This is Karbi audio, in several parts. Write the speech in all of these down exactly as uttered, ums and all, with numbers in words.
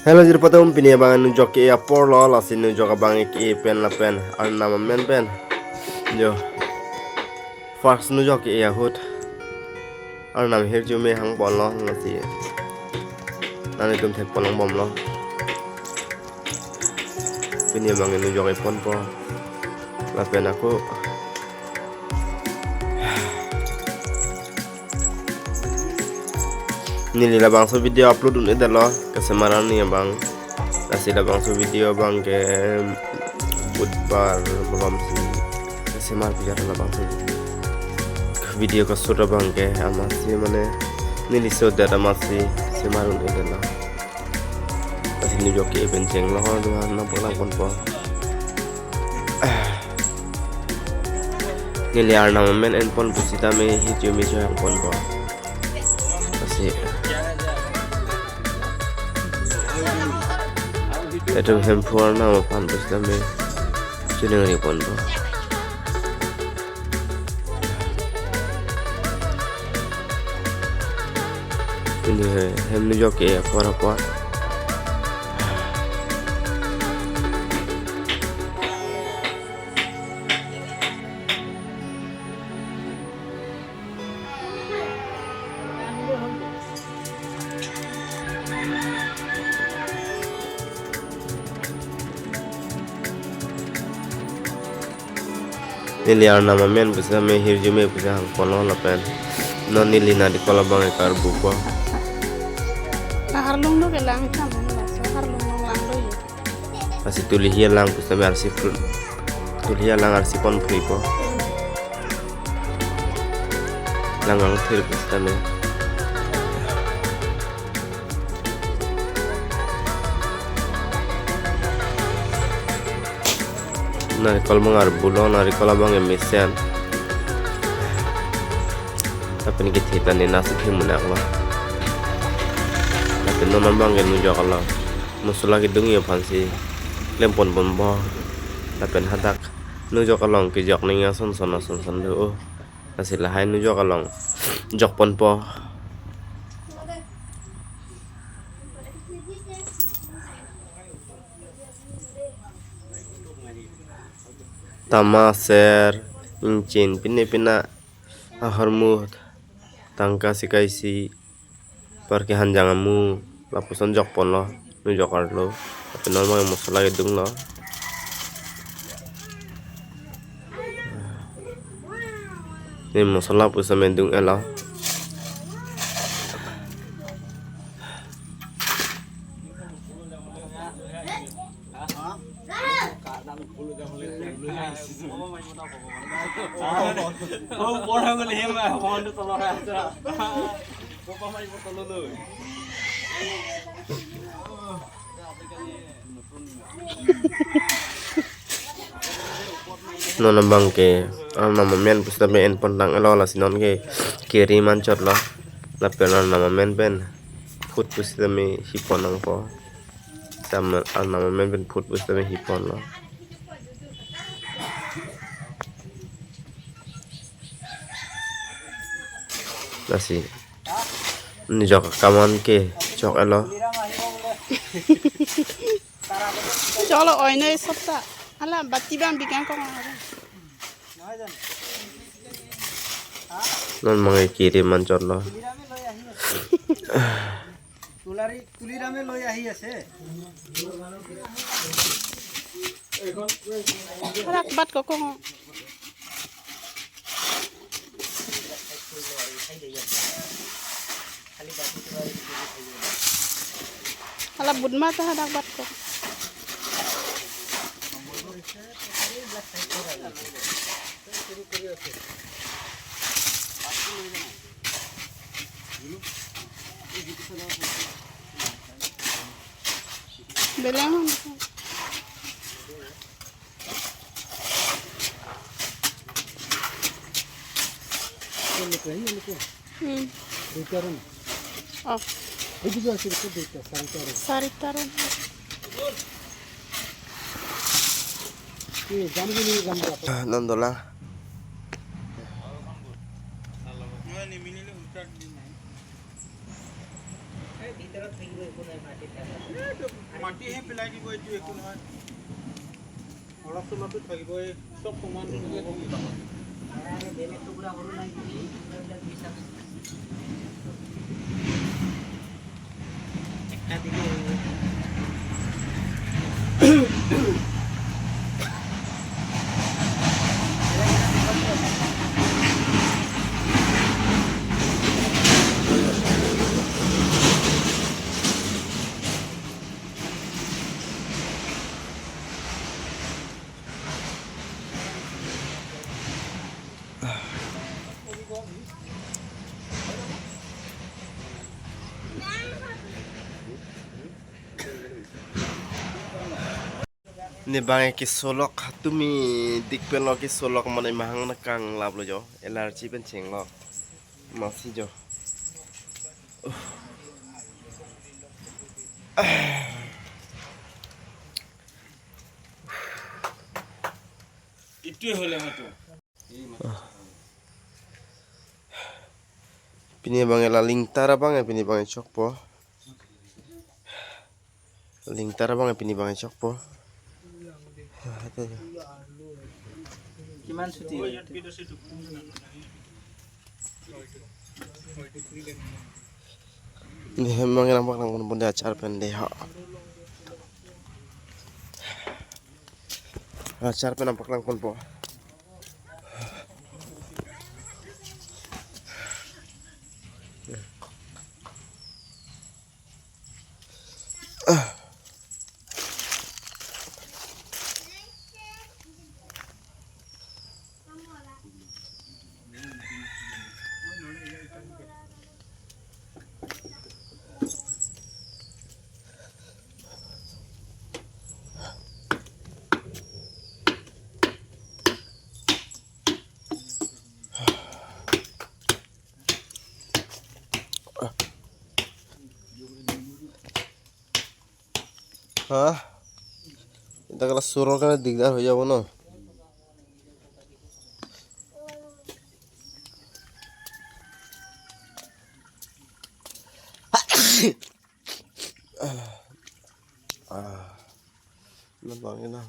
Hello jirpo atum, pini abang nujok ke-e apor lo, lasi nujok abang ke-e pen lapen Arnam amen pen. Jo. First nujok ke-e ahut Arnam ahirjume hangpon lo, lasi nanglitum thekpon longbom lo. Pini abang nujok e-ponpo. Lapen ako neli labangso video upload un-edetlo, kesemar arni abang. Lasi labangso video abang ke Budhbar malom si kesemar pu jara labangso video keshoot abang ke amatsi mane neli shoot det amatsi kesemar un-edetlo. Lasi nujok ke-e pen chenglo ho dua na pulang ponpo. Neli Arnam amen enpon pusitame hirjume chohangponpo. Lasi etum Hemphu Arnam aphan pusitame choningriponpo. Pini he hem nujok ke-e apor apor. Neli Arnam amen pusitame hirjume pusi hangponlo lapen non neli narikol abang ke karbupo. Naharlung do kelang cham, laso harlung long lang do ye. Lasi tulihi alang pusitame arsi phrut. Tulihi alang arsi ponphripo. Lang angthir pusitame. Narikol abang arbulo, narikol abang ke mesen. Lapen kethe ta ne nasi thim munak lo. Lapen non abang ke nujok along mosola kedung aphansi klempon ponpo. Lapen hadak nujok along kejok ning ason son ason son do. Lasi lahai nujok along jokponpo. Tama, ser, ingchin, pine pina, ahormu, tangka sika isi, par ke hanjang amu, lapuson jokponlo, nujok arlo, lapen non abang mosola kedunglo. Ne mosola pusitame dung-etlo. Non abang ke Arnam amen pusitame enpon tang-etlo, lasi non ke kiri manchotlo. Lapen Arnam amen pen phut pusitame hipon nangpo. Tam Arnam amen pen phut pusitame hiponlo. Lasi nujok akam an ke chok-etlo. Cholo oinoi sotta. Ala bati bang bikang kong. Non abang ke kiri manchotlo. তুলাৰী, তুলিৰামে লৈ আহি আছে। Hadak bat ko kong. Hala but mata hadak bat ko. Beleng. Hmm. দুইটা ৰুম। অ। এইটো আছে, এইটো দুইটা, চাৰিটা ৰুম। চাৰিটা ৰুম। এই যাম বুলি যাম দে। নন্দলা। মই নিমিলিলে উল্টা দিম। এই ভিতৰত থাকিব, একো নাই, মাটিত থাকে। এই পেলাই দিব, এইটো একো নহয়। অলপ সময়তো থাকিব, এই চব সমান হ'ব। Ne bang ke solok tumi dik pen lo ke solok mane mahang na kang lap lo jo, elarchi pen cheng lo masi jo. Itu hole mato. Pini bang la lingtar bang pini bang chokpo. Lingtar bang pini bang chokpo. Kiman suti? Ini hem bang nang bang nang pun achar pen de ha. Achar pen nang paklang pon po. হা? এটা কেলা চোৰৰ কাৰণে দিগদাৰ হৈ যাব ন? Ah, na bang ina.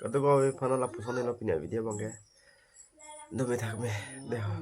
Kadokave aphan lapuson helo pini a-video abangke. Dome thakme. Dei ho.